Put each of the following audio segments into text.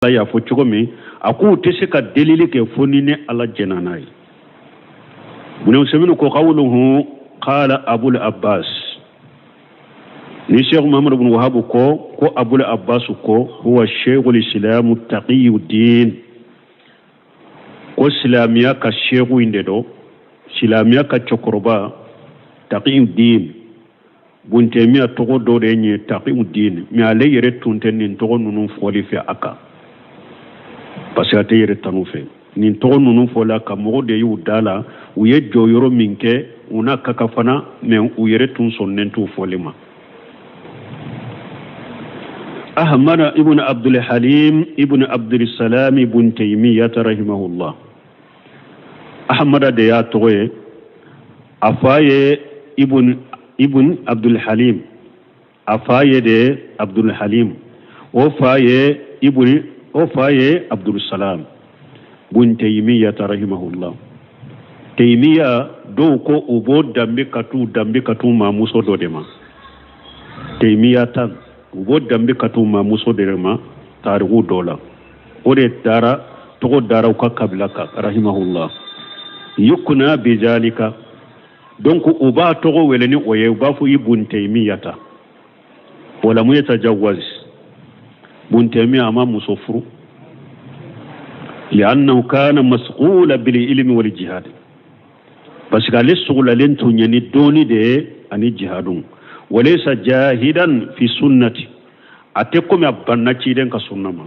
Y'a fɔ cogo min, a k'u tɛ se ka delili kɛ fo ni ne Ala jɛnna n'a ye. Ibn Usaymin ko qawluhu qala Abul Abbas, ni Sheikh Muhammad ibn Wahab ko ko Abul Abbas ko huwa Sheikhul Islam Taqiyuddin, ko silamiya ka sheikhu in de don, silamiya ka cɛkɔrɔba Taqiyuddin. Buntemiya tɔgɔ dɔ de ye Taqiyuddin, mais ale yɛrɛ tun tɛ nin tɔgɔ ninnu fɔli fɛ a kan, parce que a tɛ yɛrɛ tanu fɛ. Nin tɔgɔ ninnu fɔla ka mɔgɔ de y'u da la, u ye jɔyɔrɔ min kɛ, u n'a ka kan fana, mais u yɛrɛ tun sɔnnen t'u fɔli ma. Ahmad ibn Abdul Halim ibn Abdul Salam ibn Taymiyyah rahimahullah, Ahmada de y'a tɔgɔ ye, a fa ye ibn Abdul Halim, a fa ye de Abdul Halim, o fa ye ibn, o fa ye Abdul Salam bun Taymiyyah rahimahullah. Taymiya, dɔw ko u b'o danbe ka t'u danbe ka t'u mamuso dɔ de ma. Taymiya tan, u b'o danbe ka t'u mamuso de ma tariku dɔ la, o de dara tɔgɔ dara u ka kabila kan. Rahimahullah yukuna bizalika, donc u b'a tɔgɔ wele ni o ye, u b'a fɔ ibun Taymiyata. Walamu yatajawaz, bun Taymiya a ma muso furu, li'annahu kana masghula bil ilmi wal jihad, parce que ale sugulalen tun ye ni dɔnni de ye ani jihadu. Walaysa jahidan fi sunnati, a tɛ komi a banna ciden ka sunna ma.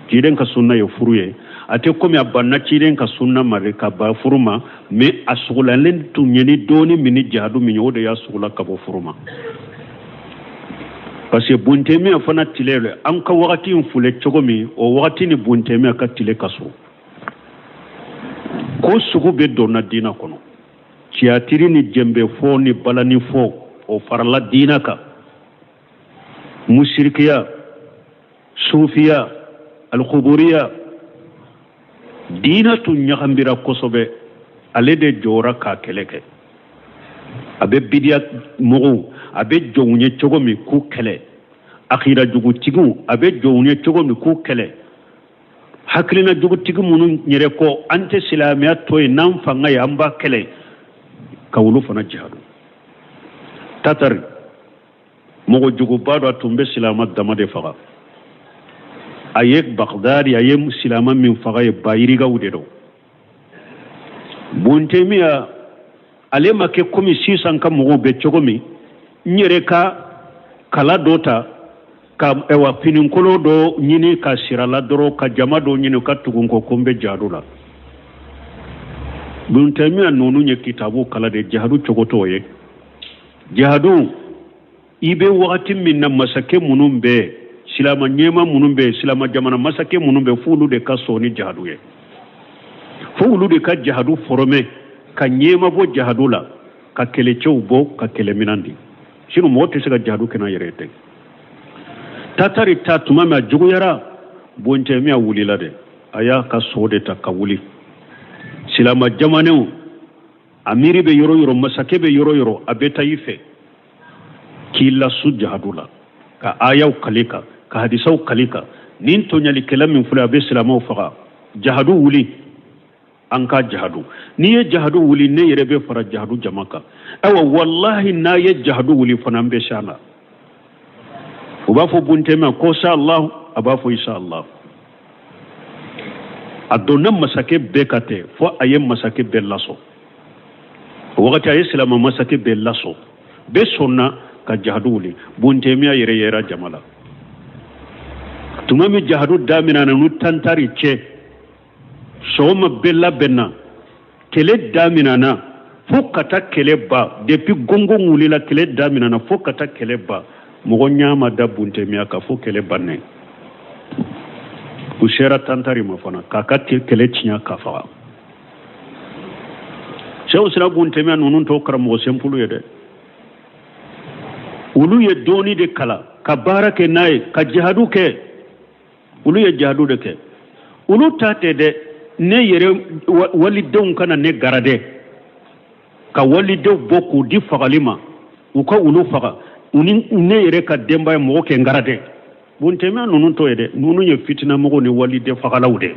Ciden ka sunna ye furu ye, a tɛ komi a banna ciden ka sunna ma de ka ban furu ma, mais a sugulalen tun ye ni dɔnni min ni jihadu min ye, o de y'a sugula ka bɔ furu ma. Parce que Buntemiya fana tile la, an ka wagati in filɛ cogo min, o wagati ni Buntemiya ka tile ka surun. Ko sugu bɛɛ donna diina kɔnɔ, tiyatiri ni jɛnbe fɔ ni balani fɔ, o farala diina kan, musirikiya, sufiya, alikuburiya, diina tun ɲagambira kosɛbɛ. Ale de jɔra k'a kɛlɛ kɛ. A bɛ bidiya mɔgɔw, a bɛ jɔ u ɲɛ cogo min k'u kɛlɛ, akida jugutigiw, a bɛ jɔ u ɲɛ cogo min k'u kɛlɛ, hakilina jugutigi minnu yɛrɛ ko an tɛ silamɛya to yen n'an fanga ye, an b'a kɛlɛ, ka olu fana jihadu. Tatari mɔgɔ juguba dɔ tun bɛ silama dama de faga. A ye Bagdadi, a ye silama min faga ye, bayirigaw de don. Buntemiya ale ma kɛ komi sisan ka mɔgɔw bɛ cogo min, n yɛrɛ ka kala dɔ ta ka ɛwa finikolo dɔ ɲini ka sira la dɔrɔn, ka jama dɔ ɲini ka tugu n kɔ ko n bɛ jihadu la. Buntemiya ninnu ye kitabu kalan de, jihadu cogo t'o ye. Jihadu, i bɛ wagati min na, masakɛ minnu bɛ silama ɲɛma minnu bɛ silama jamana masakɛ minnu bɛ, f'olu de ka sɔn ni jihadu ye, f'olu de ka jihadu former, ka ɲɛma bɔ jihadu la, ka kɛlɛcɛw bɔ, ka kɛlɛminan di. Sinon mɔgɔ tɛ se ka jihadu kɛ n'a yɛrɛ tɛ. Tatari ta tuma min a juguyara, Buntemiya wulila dɛ, a y'a ka so de ta ka wuli silama jamanaw, amiri bɛ yɔrɔ yɔrɔ, masakɛ bɛ yɔrɔ yɔrɔ, a bɛ taa i fɛ k'i lasu jihadu la, ka ayaw kali kan, ka hadisaw kali kan. Nin tɔɲalikɛla min filɛ, a bɛ silamɛw faga, jihadu wuli, an ka jihadu. N'i ye jihadu wuli, ne yɛrɛ bɛ fara jihadu jama kan. Ayiwa, walahi, n'a ye jihadu wuli fana, an bɛ se la. U b'a fɔ Buntemiya ko sa Allah, a b'a fɔ insha Allah. A donna masakɛ bɛɛ ka tɛ fo a ye masakɛ bɛɛ lasɔn. O wagati a ye silama masakɛ bɛɛ lasɔn, bɛɛ sɔnna ka jihadu wuli. Buntemiya yɛrɛ yɛrɛ jama la tuma min jihadu daminɛna n'u tantari cɛ, sɔgɔma bɛɛ labɛnna, kɛlɛ daminɛna fo ka taa kɛlɛ ban. Depuis gongon wulila, kɛlɛ daminɛna fo ka taa kɛlɛ ban, mɔgɔ ɲɛ ma da Buntemiya kan fo kɛlɛ bannen. U sera tantari ma fana k'a ka kɛlɛ tiɲɛ ka faga. Sɛw sira Buntemiya ninnu t'o karamɔgɔ sɛnpulu ye dɛ. Olu ye dɔɔni de kalan ka baara kɛ n'a ye, ka jihadu kɛ. Olu ye jihadu de kɛ, olu ta tɛ dɛ. Ne yɛrɛ walidenw kana ne garadɛ ka walidenw bɔ k'u di fagali ma, u ka olu faga, u ni ne yɛrɛ ka denbaya mɔgɔ kɛ n garadɛ. Bun Taymiya ninnu t'o ye dɛ, ninnu ye fitinamɔgɔw ni waliden fagalaw de.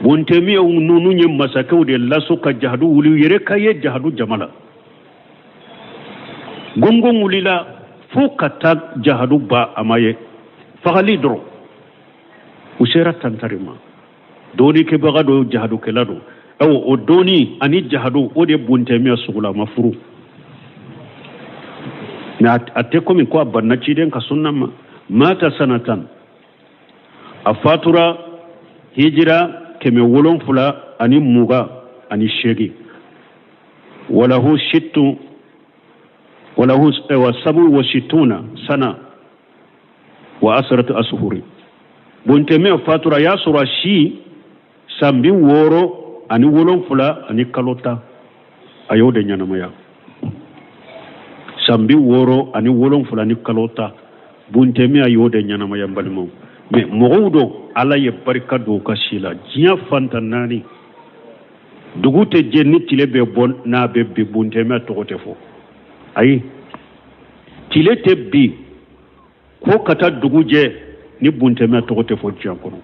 Bun Taymiya ninnu ye masakɛw de laso ka jahadu wuli, u yɛrɛ ka ye jahadu jama la. Gongon wulila fo ka taa jahadu ban, a ma ye fagali dɔrɔn. U sera Tantari ma, dɔɔnikɛbaga don, jahadukɛla don. Awa, o dɔɔni ani jahadu, o de Bun Taymiya sugula, a ma furu. Mais a tɛ komi ko a banna ciden ka sunna ma. Mata sanatan, a fatura hijira 728, walahu sittu walahu wa sabu wa sittuna sana wa asratu asuhuri. Bun Taymiya fatura, a y'a sɔrɔ a si san 67 ani kalo 10, a y'o de ɲɛnamaya. San 67 ni kalo 10, Bun Taymiya y'o de ɲɛnamaya. N balimaw, mais mɔgɔw don, Ala ye barika don u ka si la. Diɲɛ fan tan naani, dugu tɛ jɛ ni tile bɛ bɔ n'a bɛ bin, Bun Taymiya tɔgɔ tɛ fɔ. Ayi, tile tɛ bin ko ka taa dugu jɛ ni Bun Taymiya tɔgɔ tɛ fɔ diɲɛ kɔnɔ.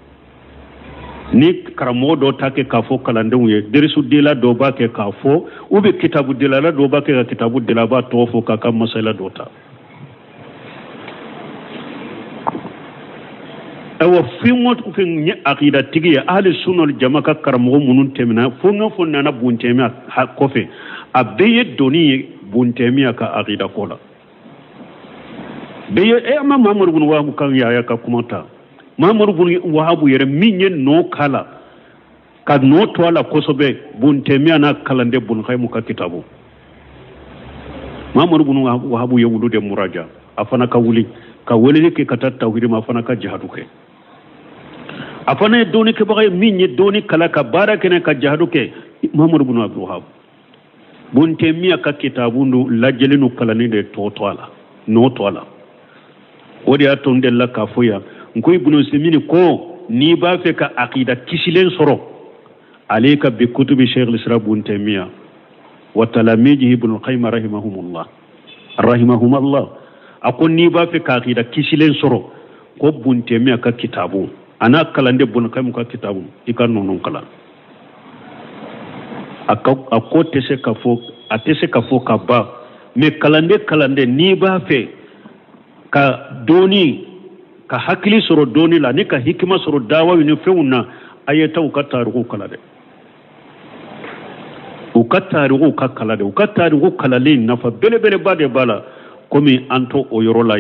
Ni karamɔgɔ dɔ t'a kɛ k'a fɔ kalandenw ye, derisudela dɔ b'a kɛ k'a fɔ, ou bien kitabudelala dɔ b'a kɛ ka kitabu dela, a b'a tɔgɔ fɔ k'a ka masala dɔ ta. Ayiwa, fɛn o fɛn ye akidatigi ye, ahli sunna wal jama ka karamɔgɔ minnu tɛmɛna fo n ka fɔ nana Bun Taymiya kɔfɛ, a bɛɛ ye dɔnni ye Bun Taymiya ka akida ko la. Bɛɛ ye e ma Mahamadu bun Wahabu kan yaya ka kuma ta. Mahamadu bun Wahabu yɛrɛ min ye nɔ k'a la ka nɔ to a la kosɛbɛ, Bun Taymiya n'a kalanden Bun Kayimu ka kitabu. Mahamadu bun Wahabu ye wulu de muraja, a fana ka wuli ka weleli kɛ ka taa tawhidi ma, a fana ka jihadu kɛ. A fana ye dɔnnikɛbaga ye min ye dɔnni kalan ka baara kɛ ka jihadu kɛ. Mahamadu bun Abdul Wahab, Bun Taymiya ka kitabu dun lajɛli n'u kalanni de tɔ to a la, nɔ to a la. O de y'a to n delila k'a fɔ yan n ko Ibunu Usemini ko n'i b'a fɛ ka akida kisilen sɔrɔ, alayka bi kutubi Sheikh al-Islam Bun Taymiya wa talamijihi Ibn al-Qayyim rahimahumullah rahimahumallah. A ko n'i b'a fɛ ka akida kisilen sɔrɔ, ko Bun Taymiya ka kitabu a n'a kalanden Bun Qayyim ka kitabu, i ka ninnu kalan. A ko tɛ se ka fɔ, a tɛ se ka fɔ ka ban. Mais kalanden kalanden, n'i b'a fɛ ka dɔɔni ka hakili sɔrɔ dɔɔni la ni ka hikima sɔrɔ dawaw ni fɛnw na, a ye taa u ka tarikuw kalan dɛ, u ka tarikuw ka kalan dɛ. U ka tarikuw kalanlen nafa belebeleba de b'a la, komi an to o yɔrɔ la.